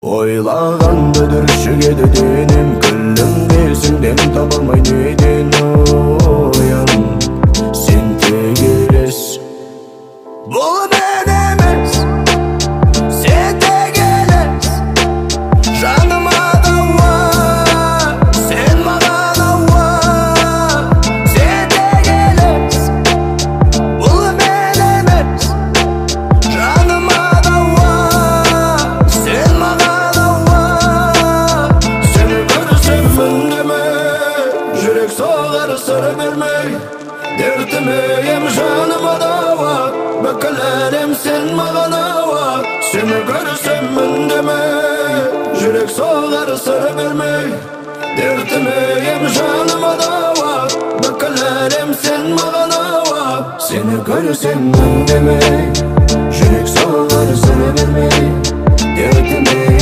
Ойлағанда дүршігеді денем, күлімдесің дем таба алмай неден оян. Сен тек елес, бұл мен емес, сен тек елес. Жаныма дауа, сен маған ауа. Сен тек елес, бұл мен емес. Жаныма дауа, сен маған ауа. Сені көрсем үндемей, жүрек соғар сыр бермей. Дертіме ем, жаныма дауа, бүкіл әлем сен маған ауа. Сені көрсем үндемей, жүрек соғар сыр бермей. Дертіме ем, жаныма дауа, бүкіл әлем сен маған ауа. Сені көрсем үндемей, жүрек соғар сыр бермей. Дертіме